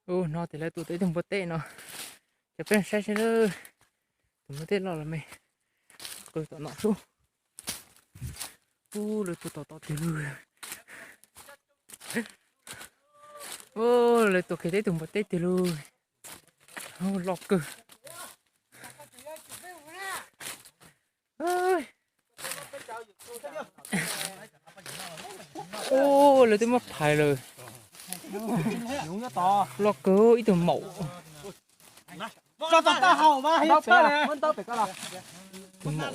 Ub, no ces lawv tua tau ib tug npua teb no. Ces peb saib seb lawv tus npua teb loj los me. Qw tom no sub. Ub, lawv tua tom tod tiag lauj. Ub, lawv tua kiag tau ib tug npua teb tiag lauj. Ub, loj kawg. Ub, lawv twb muab phais lawm. Loj kawg, ib tug maum. Tus maum.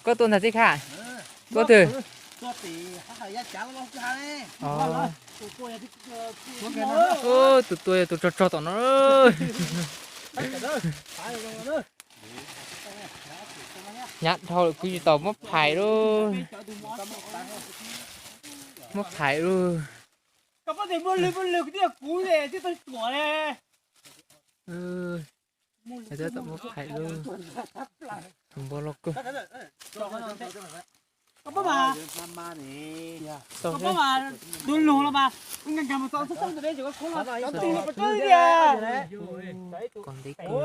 Koj tua ntag Txij Khaj. Tua twg? Tus tua yog tus tsog tsog tom no. Hnyav dhau lawm, kuv tsis tau muab phais lauj. Muab phais lauj. Muab phais lauj. Tus npua loj kawg. Kom ntev kawg. Muaj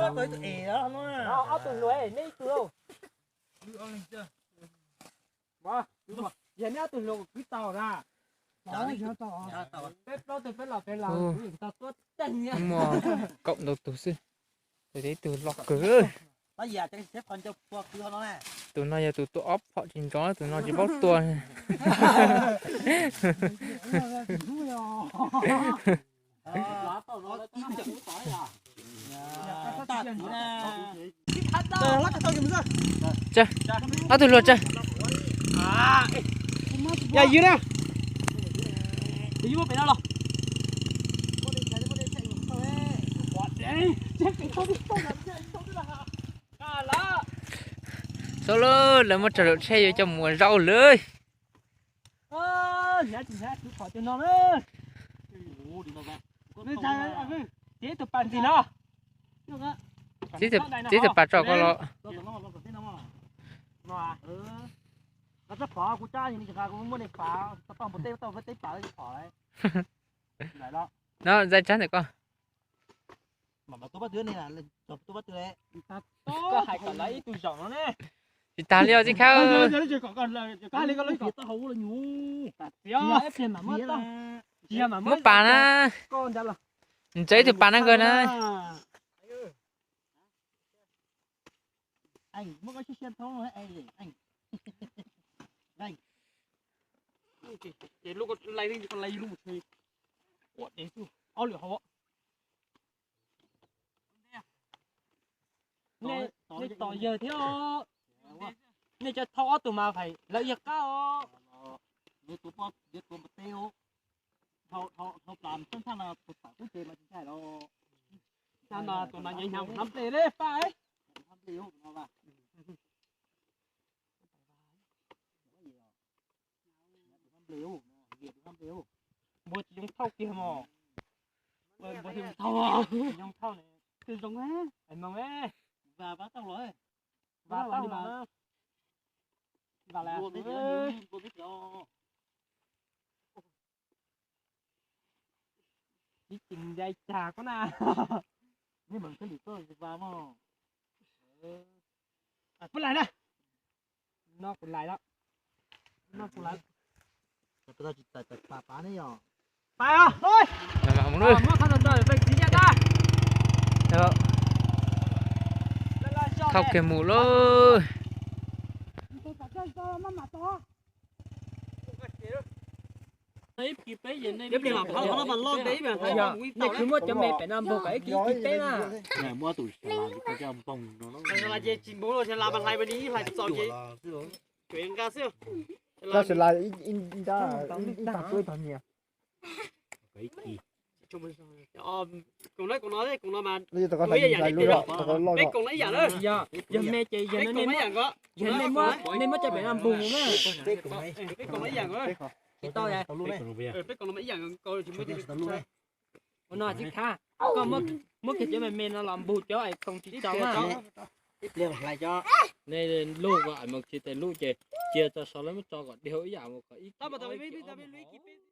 kaum ntau tus xwb. Tus ib tug loj kawg. Tus no yog tus tua ob phom tsis nrov, tus no tsis paub tua. Tsawg, ob tug luag tsawg. Yog ywg na. Xyov lawv muab tso lub tsheb yuav coj mus ua zaub lawm. Txiv tus pas tso koj los. No, zais tsab ntawm koj. Koj hais kom lawv ib tug zaum no ne. Tsis tas li os Txij Khaj. Muab pas na. Ntse ib tug pas na nkawd na. Nej tos yawg thiab. Nej cov thauj ob tug mas fais lawv yawg qab os. Tus no nyob hnyav hnab nplej li paj. Npua tsis zoo thauj kiag mos. Npua tsis zoo thauj. Tsis zoo thauj ne. Tsis zoo, moog. Vas tau los. Vas tau los. Vas las. Ib tsis ncaim cag koj na. Nej mam khaub lim koj vas mog. Puab lais na. No kuv lais lawm. No kuv lais. Pas ne yog. Pas os. Muab qhov ntawd ntawd peb txiv ncaim tag. Thauj kiag mus lauj. Nej kwv muab cov me pem no npog kom ib kis ib kis peb na. Tsis npog los hlais mas li hlais txaus ces. Koj sawv las ib nrab, ib tag tuab ib tog nyias. Koom no, koom no mas, peb koom no ib yam na. Yog me ces yog nej muab, yog nej muab, nej muab cov pem no npog mus na. Peb koom no ib yam. Tsis tau. Peb koom no ib yam. Ua no Txij Khaj, koj muab kiag cov me me no los npog cov es koom tsis tau na. Nej lub ko es mus tsis tes lub ces cia tso saum lawv muab tso kom dhau ib yam mus kom ib